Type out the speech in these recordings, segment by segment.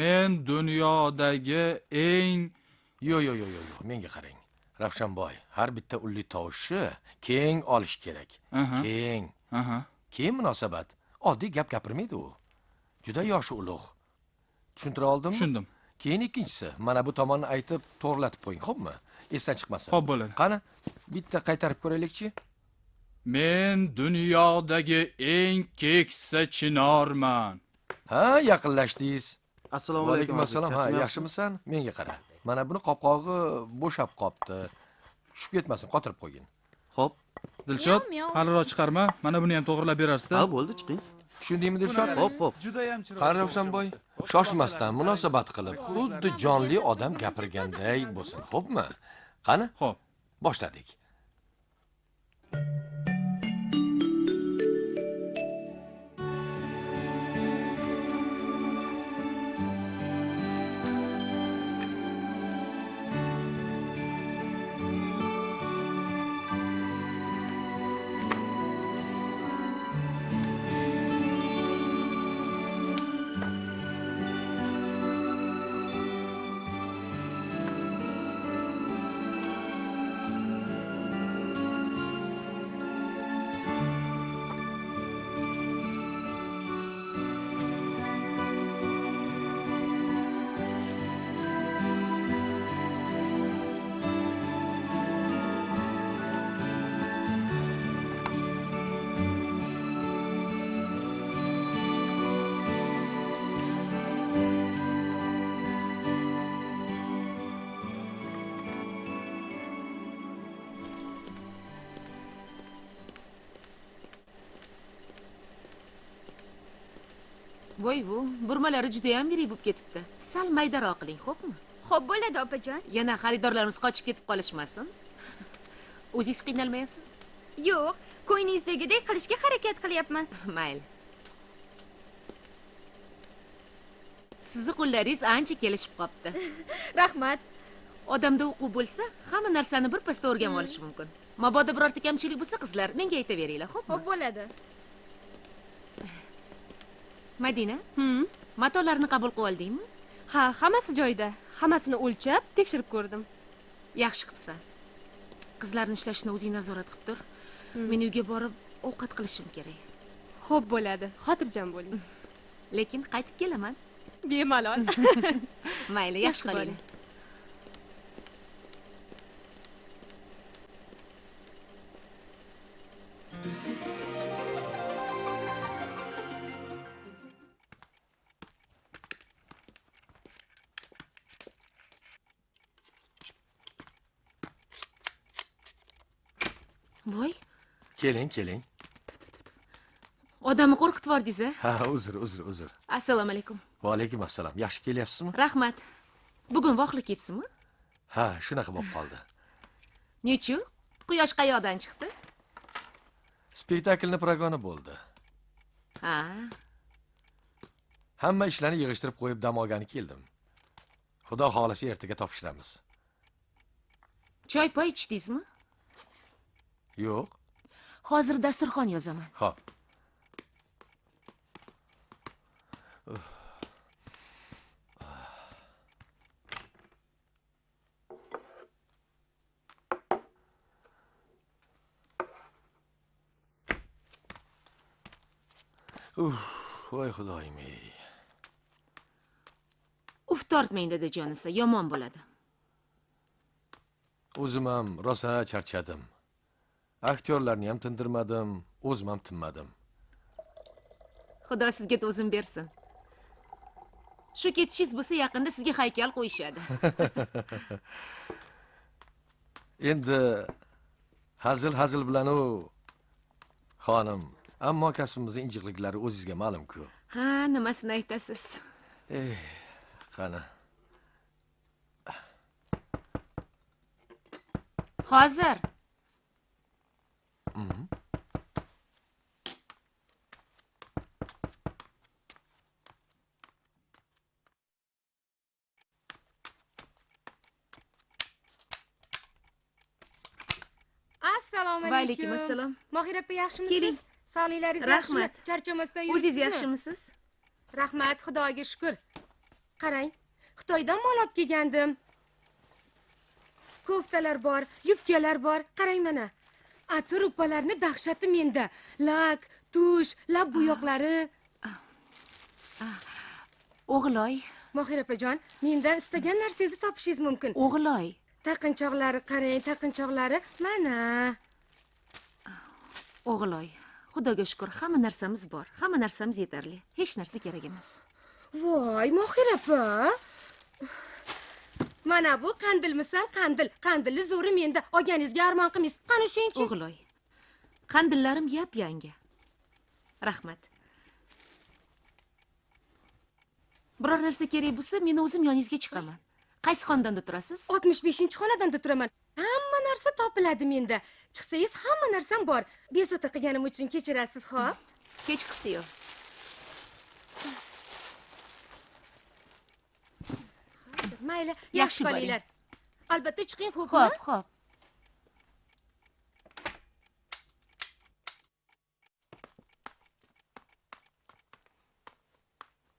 Men dunyodagi eng... Yo'q, yo'q, yo'q, yo'q, menga qarang. Ravshanboy, har bitta ulli tovushni keng olish kerak. Keng. Keyin munosabat. Oddiy gap gapirmaydi u. Juda yoshi ulug'. Tushuntira oldimmi? Tushundim. Keyin ikkinchisi, mana bu tomonni aytib to'g'rilatib qo'ying, xo'pmi? Esdan chiqmasin. Xo'p bo'ladi. Qani, bitta qaytarib ko'raylikchi. Men dunyodagi eng keksa chinorman. Ha, yaqinlashdingiz. Assalomu alaykum. Assalom. Ha, yaxshimisan? Menga qara. Mana buni qopqog'i bo'shab qopti. Tushib ketmasin, qotirib qo'ygin. Xo'p. Dilshod, haliroq chiqarma. Mana buni ham to'g'rilab berasiz-da. Ha, bo'ldi, chiqing. Tushundingmi Dilshod? Xo'p, xo'p. Juda ham chiroyli. Qani Ravshanboy, shoshmasdan munosabat qilib, xuddi jonli odam gapirganday bo'lsin, xo'pmi? Qani? Xo'p. Boshladik. Voy bu, burmalari juda ham yirik bo'lib ketibdi. Sal maydaroq qiling, xo'pmi? Xo'p bo'ladi, opajon. Yana xaridorlarimiz qochib ketib qolishmasin. O'zingiz qiynalmayapsizmi? Yo'q, ko'nglingizdagidek qilishga harakat qilyapman. Mayli. Sizni qo'llaringiz ancha kelishib qopti. Rahmat. Odamda o'quv bo'lsa, hamma narsani bir pasda o'rganib olish mumkin. Mabodo birorta kamchilik bo'lsa, qizlar, menga aytaveringlar, xo'pmi? Xo'p bo'ladi. Madina, matolarni qabul qilib oldingmi? Ha, hammasi joyida. Hammasini o'lchab, tekshirib ko'rdim. Yaxshi qilibsan. Qizlarni ishlashini o'zing nazorat qilib tur. Men uyga borib ovqat qilishim kerak. Xo'p bo'ladi. Xotirjam bo'ling. Lekin qaytib kelaman. Bemalol. Mayli, yaxshi qolinglar. Voy. Keling, keling. Odamni qo'rqitib yubordingiz-a? Ha, uzr, uzr, uzr. Assalomu alaykum. Va alaykum assalom. Yaxshi kelyapsizmi? Rahmat. Bugun vaqtli kelibsizmi? Ha, shunaqa bo'lib qoldi. Nechu? Quyosh qayoqdan chiqdi? Spektaklni progoni bo'ldi. Ha. Hamma ishlarni yig'ishtirib qo'yib dam olgani keldim. Xudo xolasa ertaga topshiramiz. Choy poy ichdingizmi? Yo'q. Hozir dasturxon yozaman. Xo'p. Uf, voy xudoyim ey. Uf tortmang dadajonisi, yomon bo'ladi. O'zim ham rosa charchadim. Aktyorlarni ham tindirmadim, o'zim ham tinmadim. Xudo sizga to'zim bersin. Shu ketishingiz bo'lsa, yaqinda sizga haykal qo'yishadi. Endi hazil bilan u xonim, ammo kasbimizning injiqliklari o'zingizga ma'lum-ku. Ha, nimasini aytasiz? Qani. Hozir. Assalomu alaykum. Va alaykum assalom. Mohira opa, yaxshimisiz? Keling. Sog'liklaringiz yaxshimi? Rahmat. Charchamasdan yuribsizmi? O'zingiz yaxshimisiz? Rahmat, Xudoga shukr. Qarang, Xitoydan mol olib kelgandim. Koftalar bor, yubkalar bor. Qarang mana. Atir upalarni dahshati menda. Lak, tush, lab bo'yoqlari. O'g'loy. Mohira opajon, mendan istagan narsangizni topishingiz mumkin. O'g'loy. Taqinchoqlari qarang, taqinchoqlari mana. O'g'loy, Xudoga shukr, hamma narsamiz bor. Hamma narsamiz yetarli. Hech narsa kerak emas. Voy, Mohira opa. Mana bu qandilmisan, qandil. Qandilli zo'ri menda. Olganingizga armon qilmaysiz. Qani shunchi? O'g'loy. Qandillarim yap-yangi. Rahmat. Biror narsa kerak bo'lsa, men o'zim yoningizga chiqaman. Qaysi xonadonda turasiz? 65-xonadonda turaman. Hamma narsa topiladi menda. Chiqsangiz hamma narsam bor. Bezovta qilganim uchun kechirasiz, xo'p? Kechqisi yo'q. Mayli, yaxshi qolinglar. Albatta chiqing, xo'pmi? Xo'p, xo'p.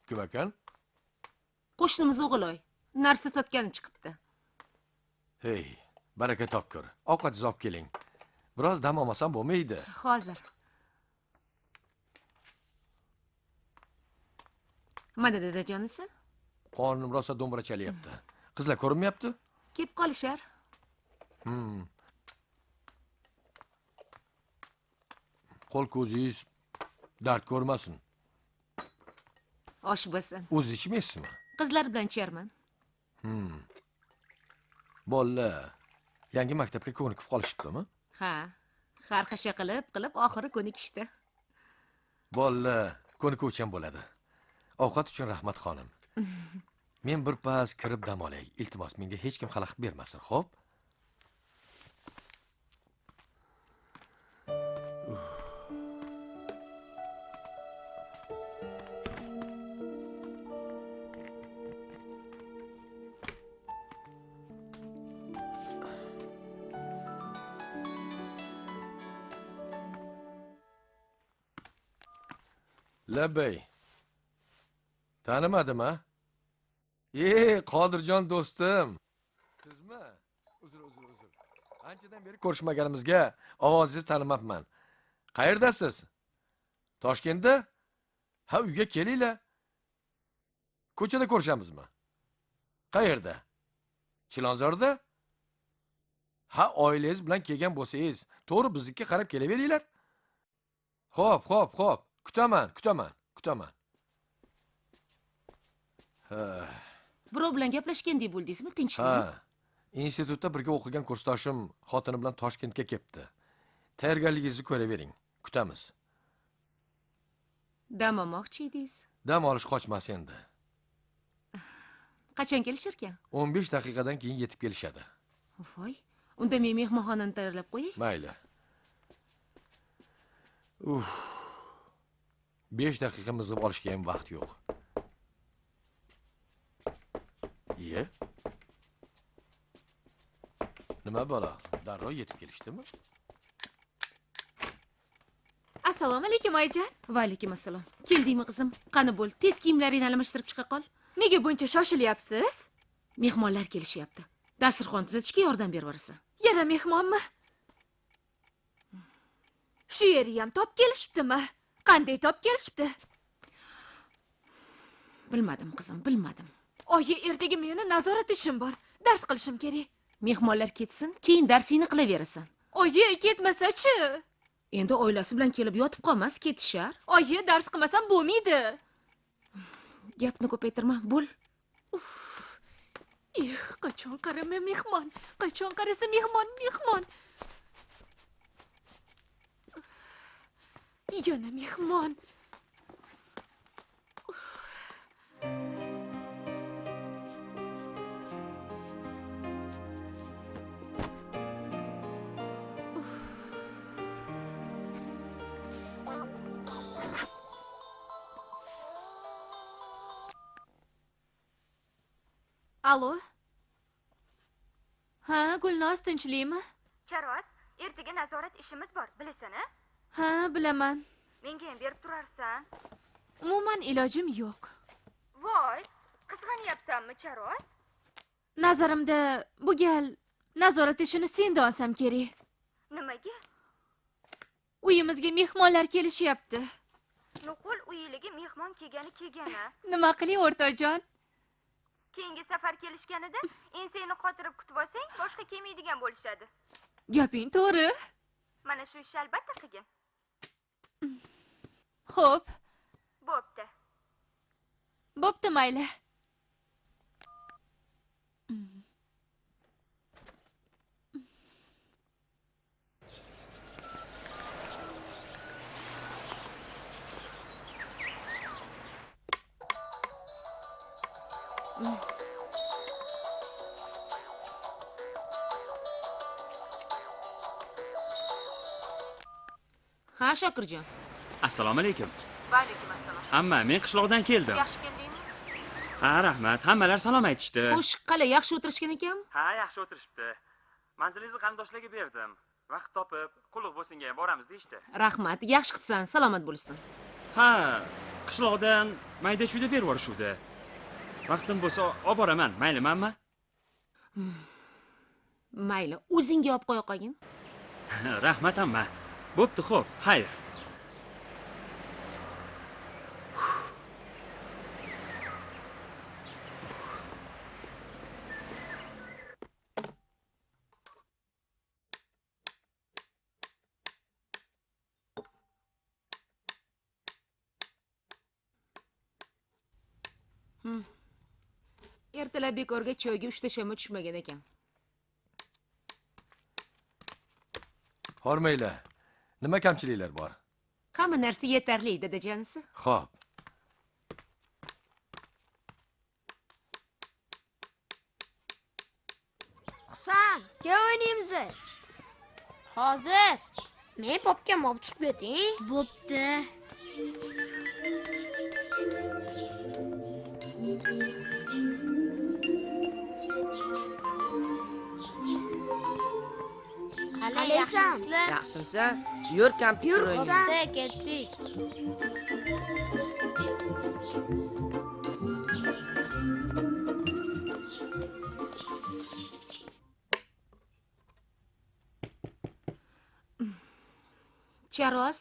Kim ekan? Qo'shnimiz O'g'loy. Narsa sotgani chiqibdi. Hey, baraka topkur. Ovqatingizni olib keling. Biroz dam olmasam bo'lmaydi. Hozir. Mana dadajonisi. Qornim rosa do'mbira chalyapti. Qizlar ko'rinmayapti? Kelib qolishar. Qo'l ko'zingiz dard ko'rmasin. Osh bo'lsin. O'zi ichmaysizmi? Qizlar bilan icharman. Bolalar yangi maktabga ko'nikib qolishibdimi? Ha, xarxasha qilib oxiri ko'nikishdi. Bolalar ko'nikuvchan bo'ladi. Ovqat uchun rahmat xonim. Men bir pas kirib dam olay. Iltimos, menga hech kim xalaqit bermasin, xo'p? Labbay. Tanimadim a? Qodirjon do'stim. Sizmi? Uzr. Anchadan beri ko'rishmaganimizga ovozingizni tanimabman. Qayerdasiz? Toshkentda? Ha, uyga kelinglar. Ko'chada ko'rishamizmi? Qayerda? Chilonzorda? Ha, oilangiz bilan kelgan bo'lsangiz, to'g'ri biznikiga qarab kelaveringlar. Xo'p, xo'p, xo'p. Kutaman, kutaman, kutaman. Birov bilan gaplashgandek bo'ldingizmi, tinchlikmi? Ha. Institutda birga o'qigan kursdoshim xotini bilan Toshkentga kelibdi. Tayyorgarligingizni ko'ravering. Kutamiz. Dam olmoqchi edingiz? Dam olish qochmas endi. Qachon kelishar ekan? 15 daqiqadan keyin yetib kelishadi. Voy, unda men mehmonxonani tayyorlab qo'yay. Mayli. Uf. 5 daqiqa mizg'ib olishga ham vaqt yo'q. Iye. Nima balo? Darrov yetib kelishdimi? Assalomu alaykum oyijon. Va alaykum assalom. Keldingmi qizim? Qani bo'l, tez kiyimlaringni almashtirib chiqa qol. Nega buncha shoshilyapsiz? Mehmonlar kelishyapti. Dasturxon tuzatishga yordam berib borasan. Yana mehmonmi? Shu yerga ham top kelishibdimi? Qanday top kelishibdi? Bilmadim qizim, bilmadim. Oyi, ertaga meni nazorat ishim bor. Dars qilishim kerak. Mehmonlar ketsin, keyin darsingni qilaverasan. Oyi, ketmasa-chi? Endi oilasi bilan kelib yotib qolmas, ketishar. Oyi, dars qilmasam bo'lmaydi. Gapni ko'paytirma, bo'l. Uf. Eh, qachon qarama mehmon, qachon qarasa mehmon, mehmon. Yana mehmon. Alo. Ha, Gulnoz tinchlikmi? Charos, ertaga nazorat ishimiz bor, bilasan-a? Ha, bilaman. Menga ham berib turarsan. Umuman ilojim yo'q. Voy, qizg'anyapsan. Tanyapsanmi, Charos? Nazarimda bu gal nazorat ishini sendan olsam kerak. Nimaga? Uyimizga mehmonlar kelishyapti. Nuqul uyiliga mehmon kelgani kelgani. Nima qiling, o'rtoqjon? Keyingi safar kelishganida ensangni qotirib kutib olsang, boshqa kelmaydigan bo'lishadi. Gaping to'g'ri. Mana shu ishni albatta qilgin. Xo'p. Bo'pti. Bo'pti, mayli. Ha, Shokirjon. Assalomu alaykum. Va alaykum assalom. Amma, men qishloqdan keldim. Yaxshi keldingmi? Ha, rahmat. Hammalar salom aytishdi. Xo'sh, qalay, yaxshi o'tirishgan ekanmi? Ha, yaxshi o'tirishibdi. Manzilingizni qarindoshlarga berdim. Vaqt topib, qulluq bo'lsinga ham boramiz deyishdi. Rahmat, yaxshi qilibsan, salomat bo'lsin. Ha, qishloqdan mayda-chuyda berib yuborishuvdi. Vaqtim bo'lsa olib boraman, maylimi amma? Mayli, o'zingga olib qo'ya qolgin. Rahmat amma. Bo'pti, xo'p, xayr. Ertalab bekorga choyga 3 ta shama tushmagan ekan. Hormanglar. Nima kamchiliklar bor? Hamma narsa yetarli, dadajonisi. Xo'p. Husan, kel o'ynaymiz. Hozir. Men popkam olib chiqib keting. Bo'pti. Yaxshimisizlar? Yaxshimisan? Yur kompyuter o'ynaymiz. Yur, ketdik. Charos,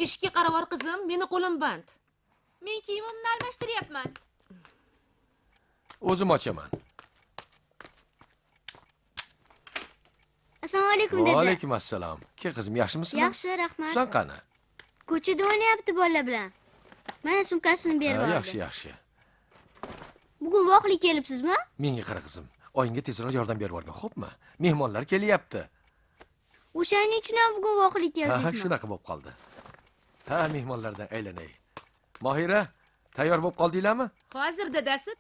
eshikka qaravor qizim, meni qo'lim band. Men kiyimimni almashtiryapman. O'zim ochaman. Assalomu alaykum dada. Va alaykum assalom. Ke qizim, yaxshimisiz? Yaxshi, rahmat. Husan qani? Ko'chada o'ynayapti bolalar bilan. Mana sumkasini berib oldi. Yaxshi, yaxshi. Bugun vaqtli kelibsizmi? Menga qara qizim, oyingga tezroq yordam berib yuborgin, xo'pmi? Mehmonlar kelyapti. O'shaning uchun ham bugun vaqtli keldingizmi? Ha, shunaqa bo'lib qoldi. Ha, mehmonlardan aylanay. Mohira, tayyor bo'lib qoldinglarmi? Hozir dadasi.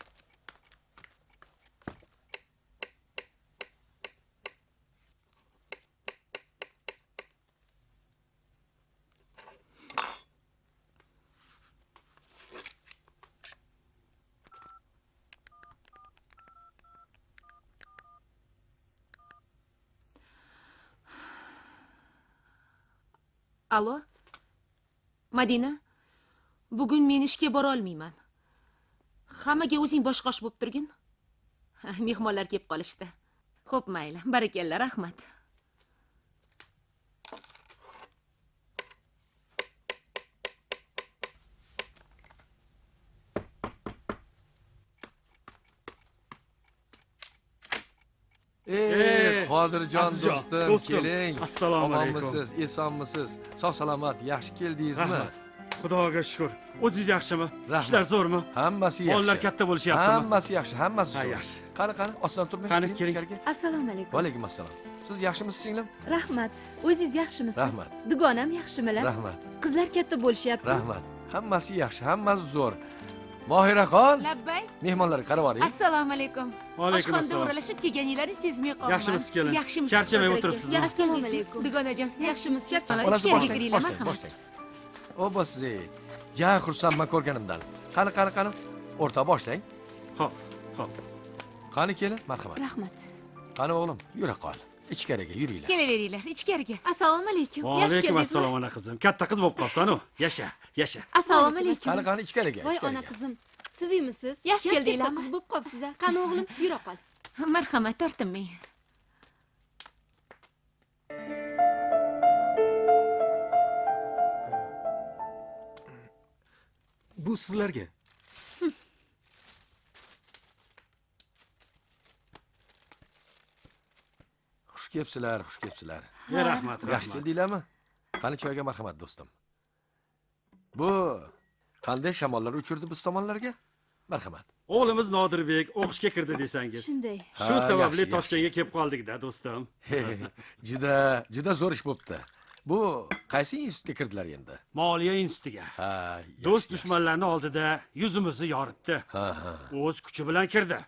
Alo, Madina, bugun men ishga bora olmayman. Hammaga o'zing boshqosh bo'lib turgin. Mehmonlar kelib qolishdi. Xo'p, mayli, barakalla, rahmat. Qodirjon do'stim, keling. Assalomu alaykum. Omonmisiz, esonmisiz? Sog' salomat, yaxshi keldingizmi? Rahmat. Xudoga shukr. O'zingiz yaxshimi? Ishlar zo'rmi? Hammasi yaxshi. Bolalar katta bo'lishyaptimi? Hammasi yaxshi, hammasi zo'r. Yaxshi. Qani, qani, oston turmang. Qani, keling. Assalomu alaykum. Va alaykum assalom. Siz yaxshimisiz, singlim? Rahmat. O'zingiz yaxshimisiz? Rahmat. Dugonam yaxshimilar? Rahmat. Qizlar katta bo'lishyapti. Rahmat. Hammasi yaxshi, hammasi zo'r. Mohiraxon. Labbay. Mehmonlarga qarab oling. Assalomu alaykum. Oshxonada o'ralashib kelganingizni sezmay qoldim. Yaxshimisiz kelin? Yaxshimisiz? Charchamay o'tiribsizmi? Yaxshi keldingiz. Dugonajon, siz yaxshimisiz? Charchamay. Ichkariga kiringlar, marhamat. Oba siz. Ja xursandman ko'rganimdan. Qani, qani, qani. O'rta boshlang. Xo'p, xo'p. Qani kelin, marhamat. Rahmat. Qani o'g'lim, yura qol. Ichkariga yuringlar. Kelaveringlar, ichkariga. Assalomu alaykum. Va alaykum assalom ona qizim. Katta qiz bo'lib qolsan-u. Yasha, yasha. Assalomu alaykum. Qani, qani ichkariga, ichkariga. Voy ona qizim. Tuzukmisiz? Yaxshi keldinglarmi? Qiz bo'lib qolibsiz. Qani o'g'lim, yura qol. Marhamat, tortinmang. Bu sizlarga. Xush kelibsizlar, xush kelibsizlar. Rahmat, rahmat. Yaxshi keldinglarmi? Qani choyga marhamat do'stim. Bu qanday shamollar uchirdi biz tomonlarga? Marhamat. O'g'limiz Nodirbek o'qishga kirdi desangiz. Shunday. Shu sababli Toshkentga kelib qoldik-da do'stim. Juda, juda zo'r ish bo'pti. Bu qaysi institutga kirdilar endi? Moliya institutiga. Ha, do'st dushmanlarning oldida yuzimizni yoritdi. Ha, ha. O'z kuchi bilan kirdi.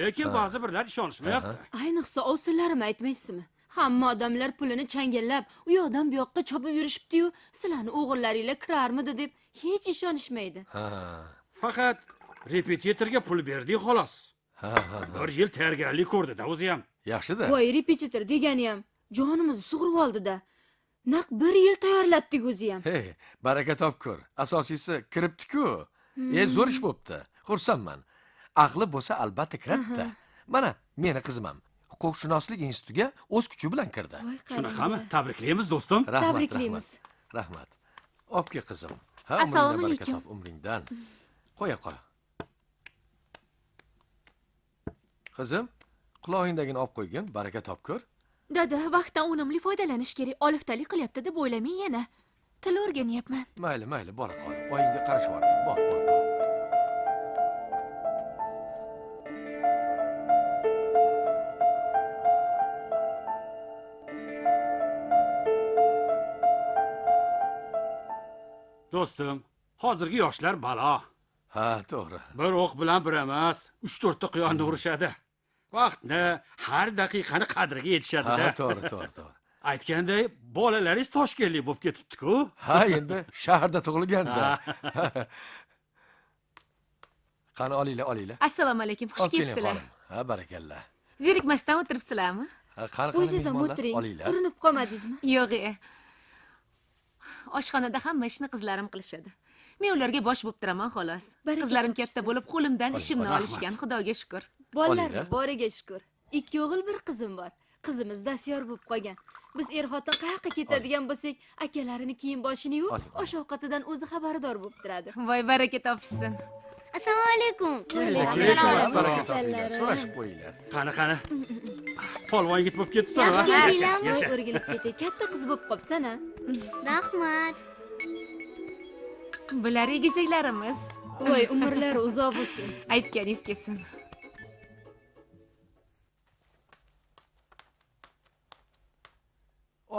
Lekin ba'zi birlar ishonishmayapti. Ayniqsa ovsinlarim aytmaysizmi? Hamma odamlar pulini changallab, u yoqdan bu yoqqa chopib yurishibdi-yu, sizlarni o'g'illaringlar kirarmidi deb hech ishonishmaydi. Ha. Faqat repetitorga pul berdik xolos. Ha, ha. Bir yil tayyorgarlik ko'rdi-da o'zi ham. Yaxshi-da. Voy, repetitor degani ham jonimizni sug'urib oldi-da. Naq bir yil tayyorlatdik o'zi ham. Hey, baraka topkur. Asosiysi kiribdi-ku. Zo'r ish bo'pti. Xursandman. Aqli bo'lsa albatta kiradi-da. Mana meni qizim ham huquqshunoslik institutiga o'z kuchi bilan kirdi. Shunaqami? Tabriklaymiz do'stim. Rahmat, tabriklaymiz. Rahmat. Opke qizim. Ha, assalomu alaykum. Umringdan. Qo'ya qol. Qizim, qulog'ingdagini olib qo'ygin, baraka topkur. Dada, vaqtdan unumli foydalanish kerak. Oliftalik qilyapti deb o'ylamang yana. Til o'rganyapman. Mayli, mayli, bora qol. Oyingga qarashib yuborgin. Bor, bor, bor. Do'stim, hozirgi yoshlar balo. Ha, to'g'ri. Bir o'q bilan bir emas, 3-4 ta quyonni urishadi. Vaqtni, har daqiqani qadriga yetishadi-da. Ha, to'g'ri, to'g'ri, to'g'ri. Aytganday, bolalaringiz toshkentlik bo'lib ketibdi-ku. Ha, endi shaharda tug'ilganda. Qani olinglar, olinglar. Assalomu alaykum, xush kelibsizlar. Ha, barakalla. Zerikmasdan o'tiribsizlarmi? Ha, qani qani. O'zingiz ham o'tiring. Urinib qolmadingizmi? Yo'q, oshxonada hamma ishni qizlarim qilishadi. Men ularga bosh bo'lib turaman xolos. Qizlarim katta bo'lib qo'limdan ishimni olishgan, Xudoga shukr. Bolalar boriga shukr. 2 o'g'il, 1 qizim bor. Qizimiz dastyor bo'lib qolgan. Biz er-xotin qayoqqa ketadigan bo'lsak, akalarini kiyim boshini yuvib, osh ovqatidan o'zi xabardor bo'lib turadi. Voy, baraka topishsin. Assalomu alaykum. Baraka so'rashib qo'yinglar. Qani, qani. Polvon yigit bo'lib ketibsan. Yaxshi keldinglarmi? O'rgilib ketay. Katta qiz bo'lib qolibsan-a. Rahmat. Bular egizaklarimiz. Voy, umrlari uzoq bo'lsin. Aytganingiz kelsin.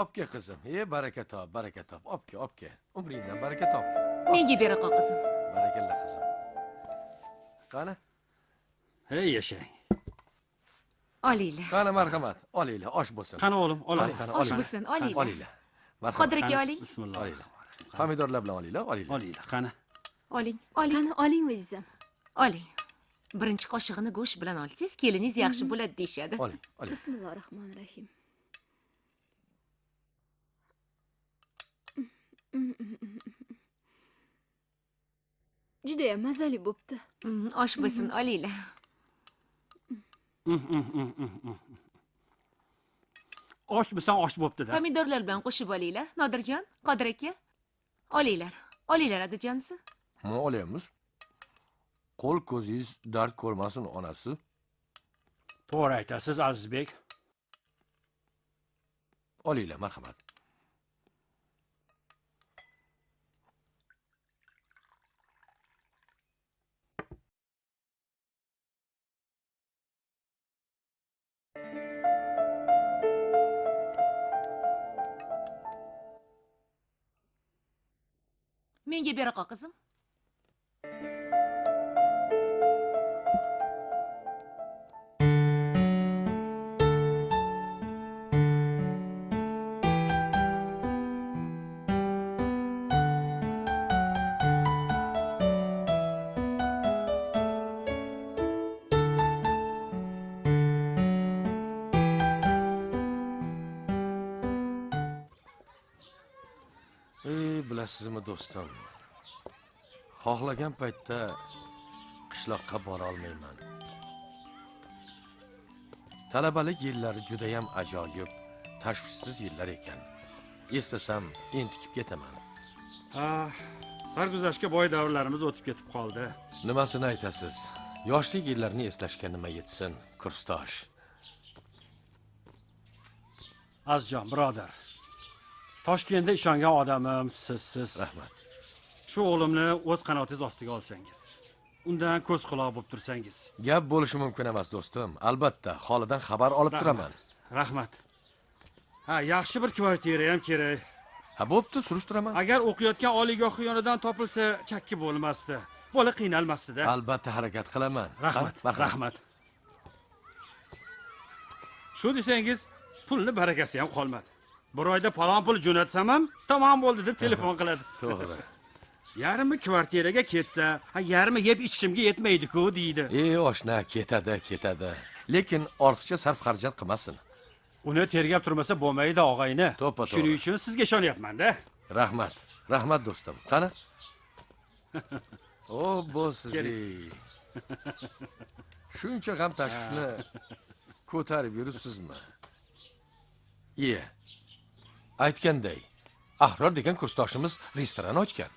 Opke qizim, baraka top, baraka top. Opke, opke. Umringdan baraka top. Menga bera qol qizim. Barakalla qizim. Qani? Hey, yashang. Olinglar. Qani marhamat, olinglar, osh bo'lsin. Qani o'g'lim, olinglar. Osh bo'lsin, olinglar. Olinglar. Marhamat. Qodir aka oling. Bismillah. Olinglar. Pomidorlar bilan olinglar, olinglar. Olinglar, qani. Oling, oling. Qani oling o'zingiz. Oling. Birinchi qoshig'ini go'sht bilan olsangiz, keliningiz yaxshi bo'ladi deyshadi. Oling, oling. Bismillahirrohmanirrohim. Juda ham mazali bo'pti. Osh bo'lsin, olinglar. Osh bo'lsa osh bo'pti-da. Pomidorlar bilan qo'shib olinglar. Nodirjon, Qodir aka. Olinglar. Olinglar adajonisi. Nima olyapmiz? Qo'l ko'zingiz dard ko'rmasin onasi. To'g'ri aytasiz, Azizbek. Olinglar, marhamat. Menga bera qol qizim. Bilasizmi do'stim, xohlagan paytda Qishloqqa bora olmayman. Talabalik yillari juda ham ajoyib, tashvishsiz yillar ekan. Eslasam entikib ketaman. Sarguzashtga boy davrlarimiz o'tib ketib qoldi. Nimasini aytasiz? Yoshlik yillarini eslashga nima yetsin, kursdosh. Azizjon, birodar. Toshkentda ishongan odamim sizsiz. Rahmat. Shu o'g'limni o'z qanotingiz ostiga olsangiz, undan ko'z quloq bo'lib tursangiz. Gap bo'lishi mumkin emas, do'stim. Albatta, holidan xabar olib turaman. Rahmat. Ha, yaxshi bir kvartira ham kerak. Ha, bo'pti, surishtiraman. Agar o'qiyotgan oliygohi yonidan topilsa, chakki bo'lmasdi. Bola qiynalmasdi-da. Albatta harakat qilaman. Rahmat, rahmat. Shu desangiz, pulni barakasi ham qolmadi. Bir oyda palon pul jo'natsam ham tamom bo'ldi deb telefon qiladi. To'g'ri. Yarmi kvartiraga ketsa, ha yarmi yeb ichishimga yetmaydi-ku deydi. Ey oshna, ketadi, ketadi. Lekin ortiqcha sarf xarajat qilmasin. Uni tergab turmasa bo'lmaydi, og'ayni. To'ppa-to'g'ri. Shuning uchun sizga ishonyapman-da. Rahmat. Rahmat do'stim. Qani? O, bu sizni. Shuncha g'am tashvishni ko'tarib yuribsizmi? Iye. Aytganday, Ahror degan kursdoshimiz restoran ochgan.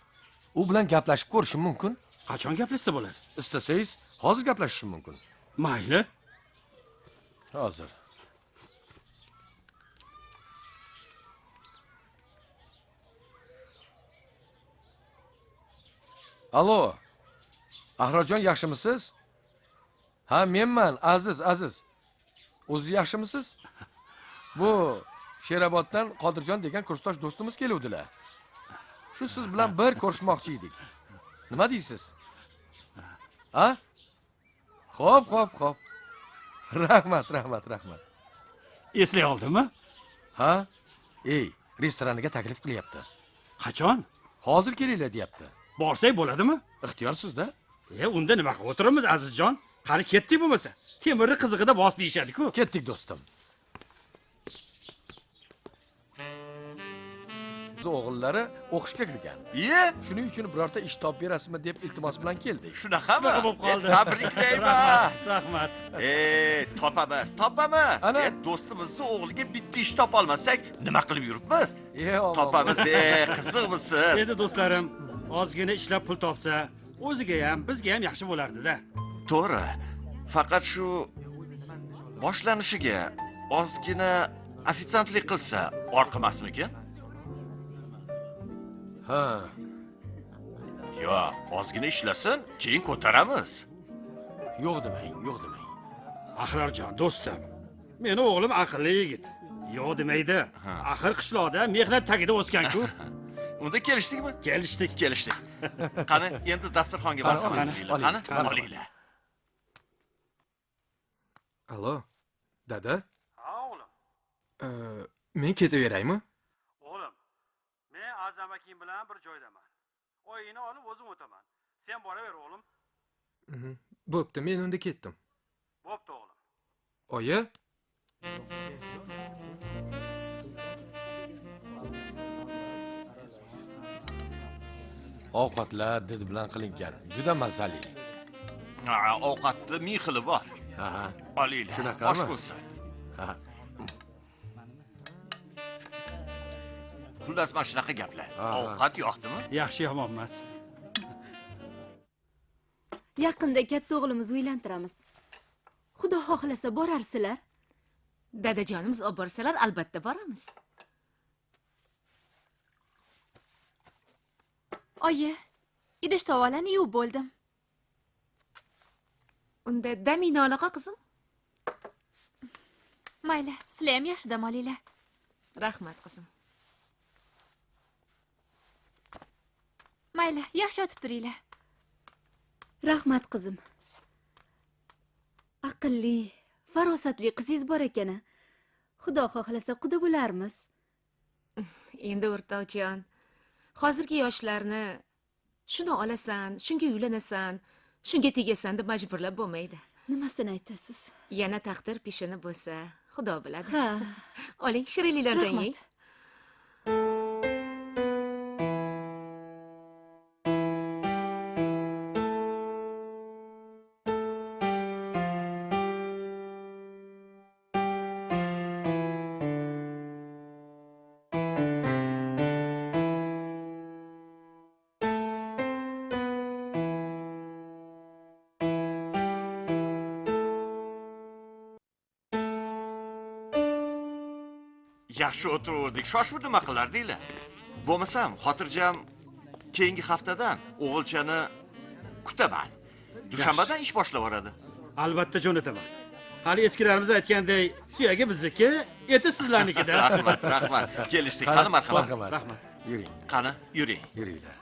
U bilan gaplashib ko'rishim mumkin. Qachon gaplashsa bo'ladi? Istasangiz, hozir gaplashishim mumkin. Mayli. Hozir. Alo. Ahrorjon, yaxshimisiz? Ha, menman, Aziz, Aziz. O'zi yaxshimisiz? Bu Sheroboddan Qodirjon degan kursdosh do'stimiz keluvdilar. Shu siz bilan bir ko'rishmoqchi edik. Nima deysiz? Ha? Xo'p, xo'p, xo'p. Rahmat, rahmat, rahmat. Eslay oldimmi? Ha? Ey, restoraniga taklif qilyapti. Qachon? Hozir kelinglar deyapti. Borsak bo'ladimi? Ixtiyor sizda. Unda nima qilib o'tiramiz, Azizjon? Qani ketdik bo'lmasa. Temirni qizig'ida bos deyishadi-ku. Ketdik do'stim. O'g'illari o'qishga kirgan. Iye, shuning uchun birorta ish topib berasizmi deb iltimos bilan keldik. Shunaqami? Shunaqa bo'lib qoldi. Tabriklayman. Rahmat. Topamiz, topamiz. Do'stimizni o'g'liga bitta ish topa olmasak, nima qilib yuribmiz? Topamiz, qiziqmisiz? Endi do'stlarim, ozgina ishlab pul topsa, o'ziga ham, bizga ham yaxshi bo'lardi-da. To'g'ri. Faqat shu boshlanishiga ozgina ofitsiantlik qilsa orqimasmikin? Ha. Yo'q, ozgina ishlasin, keyin ko'taramiz. Yo'q demang, yo'q demang. Ahrorjon do'stim, meni o'g'lim aqlli yigit. Yo'q demaydi. Axir qishloqda mehnat tagida o'sgan-ku. Unda kelishdikmi? Kelishdik, kelishdik. Qani, endi dasturxonga marhamat qilinglar. Qani, olinglar. Alo, dada? Ha, o'g'lim. Men ketaveraymi? O'g'lim, men Azam akim bilan bir joydaman. Oyingni olib o'zim o'taman. Sen boraver, o'g'lim. Bo'pti, men unda ketdim. Bo'pti, o'g'lim. Oyi? Ovqatlar did bilan qilingan, juda mazali. Ovqatni ming xili bor. Ha, olinglar. Shunaqami? Osh bo'lsin. Ha. Xullas, mana shunaqa gaplar. Ovqat yoqdimi? Yaxshi, yomon emas. Yaqinda katta o'g'limizni uylantiramiz. Xudo xohlasa borarsizlar. Dadajonimiz olib borsalar, albatta boramiz. Oyi, idish tovalarni yuvib bo'ldim. Unda damingni olaqa qizim. Mayli, sizlar ham yaxshi dam olinglar. Rahmat qizim. Mayli, yaxshi yotib turinglar. Rahmat qizim. Aqlli, farosatli qizingiz bor ekan. Xudo xohlasa quda bo'larmiz. Endi o'rtoqjon, hozirgi yoshlarni shuni olasan, shunga uylanasan, shunga tegasan deb majburlab bo'lmaydi. Nimasini aytasiz? Yana taqdir peshona bo'lsa, Xudo biladi. Ha. Oling, shirinliklardan yeng. Yaxshi o'tiraverdik. Shoshib nima qilardinglar? Bo'lmasam, xotirjam keyingi haftadan o'g'ilchani kutaman. Dushanbadan ish boshlab yuboradi. Albatta jo'nataman. Hali eskilarimiz aytganday, suyagi bizniki, eti sizlarnikida. Rahmat, rahmat. Kelishdik. Qani marhamat. Rahmat. Yuring. Qani, yuring. Yuringlar.